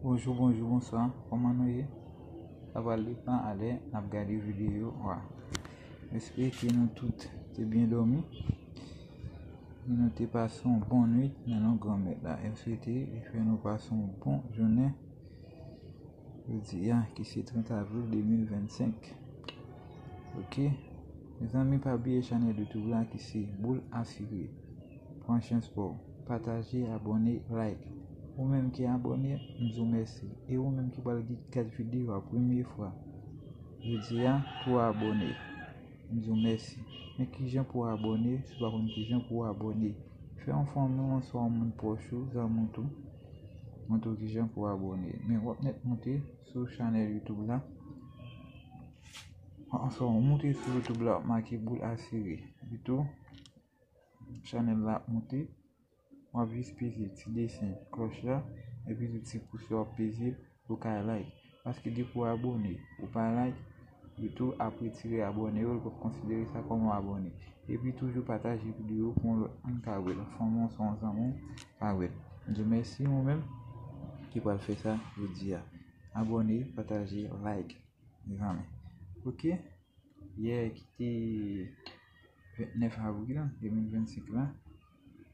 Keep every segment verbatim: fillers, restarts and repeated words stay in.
Bonjou, bonjou, bonswa. Kòman nou ye? Sa pral depann a lè n ap gade videyo a. M espere ke nou tout te byen dòmi. E nou te pase yon bon nwit nan non Granmèt la. M swete li fè nou pase yon bon jounen jodi a, ki se trant avril de mil vennsenk. Ok? Mezanmi, pa bliye chanèl YouTube la ki se Boul Asire. Pran chans pa w. Pataje, abòne, like. Ou menm ki abòne, m di w mèsi. E ou menm ki pral gad videyo a premye fwa jodi a, tou abòne, m di w mèsi. Men kijan pou w abòne, si w pa konn kijan pou w abòne, fè yon fanmi w, oswa yon moun pwòch ou, zanmi w tou, montre w kijan pou w abòne. Men w ap mèt monte sou chanèl YouTube la. Oswa w monte sou YouTube la, w ap make Boul Asire. Epi tou, chanèl la ap monte. W ap jis peze ti desen klòch la, epi tou ti pous la w ap peze pou w ka like. Paske depi w abòne, ou pa like, YouTube ap retire abòne yo, li p ap konsidere sa kòm yon abòne. Epi toujou pataje videyo pou yon lòt moun ka wè l, yon fanmi w oswa yon zanmi w ka wè l. M di w mèsi ou menm ki pral fè sa jodi a. Abòne, pataje, like. Mezanmi. Ok? Yè ki te vennèf avril de mil vennsenk la,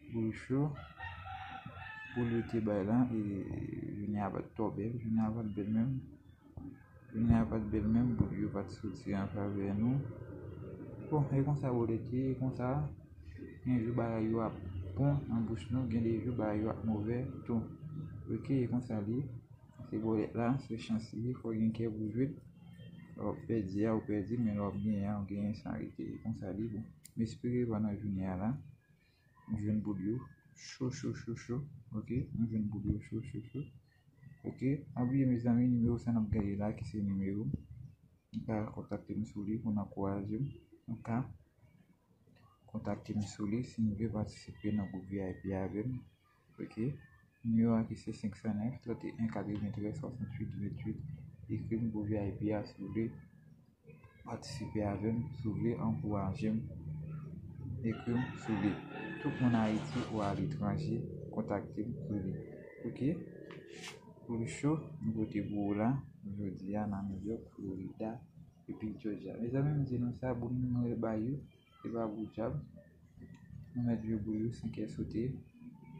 Boul Cho, Boul yo te bay la, e jounen a pa t twò bèl, jounen a pa t bèl menm. Jounen a pa t bèl menm, Boul yo pa t soti an favè nou. Bon, e konsa bòlèt ye, e konsa, gen jou bagay yo ap bon nan bouch nou, gen de jou bagay yo ap movè tou. Ok, e konsa l ye. Se bòlèt la, se chans li, fò w gen kè pou jwe l. Lè w pèdi a, ou pèdi, men lè w ap genyen a, ou genyen san rete. E konsa li bon. M espere pandan jounen a la, m jwenn boul yo cho, cho, cho, cho. Ok? M jwenn boul yo cho, cho, cho. Ok? Pa bliye, mezanmi, nimewo sa n ap gade la, ki se nimewo m, nou ka kontakte m sou li pou n ankouraje m. Nou ka kontakte m sou li si n vle patisipe nan gwoup V I P avè m. Ok? Nimewo a ki se senk san nèf, trant e en, katreventrèz, swasantuit, venntuit. Ekri m pou V I P a si w vle patisipe avè m, si w vle ankouraje m, ekri m sou li. Tout moun Ayiti ou aletranje, kontakte m sou li. Ok? Boul Cho, nou pote pou ou la, jodi a nan New York, Florida, epi Georgia. Mezanmi, m di nou sa, boul nou mwen bay yo, se pa boul djab. Nou mèt jwe boul yo san kè sote.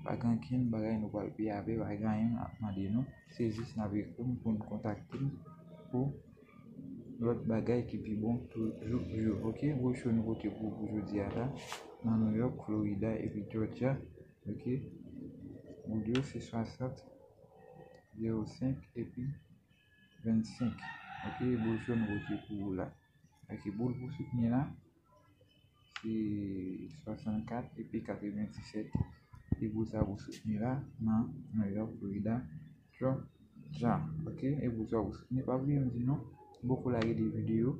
Pa gen ankenn bagay nou pral peye avè, pa gen anyen n ap mande nou. Se jis n ap ekri m pou n kontakte m pou lòt bagay ki pi bon toujou. Ok, Boul Cho nou pote pou, pou jodi a la, nan New York, Florida, epi Georgia. Ok, boul yo se swasant, zewo senk, epi vennsenk. Ok, Boul Cho nou pote pou ou la. Ok, boul pou soutni la, se swasannkat epi katreventisèt. E boul sa pou soutni la, nan New York, Florida, Georgia. Ok, e boul sa pou soutni. Pa bliye m di nou, bòkò lage de videyo,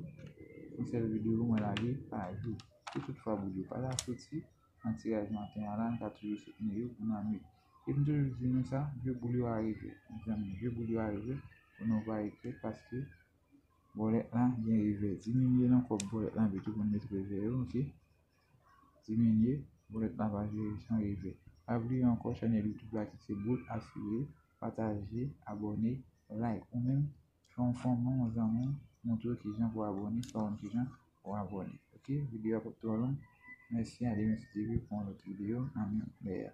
yon sèl videyo mwen lage pa jou. Si toutfwa boul yo pa ta soti nan tiraj maten an la, n ka toujou soutni yo pou nan nwit. E m toujou di nou sa, jwe boul yo arive. Mezanmi, jwe boul yo arive, pou nou pa regrèt, paske bòlèt la gen revè. Diminye nan kòb bòlèt la, epi tou pou n met revè yo, ok? Diminye, bòlèt la pa jere san revè. Pa bliye ankò, chanèl YouTube la ki se Boul Asire, pataje, abòne, like. Ou menm, fè yon fanmi w, yon zanmi w, montre w kijan pou abòne, si w pa konn kijan pou abòne. Ok, videyo a p ap twò long. Mèsi, a demen si Dye vle pou yon lòt videyo nan menm lè a.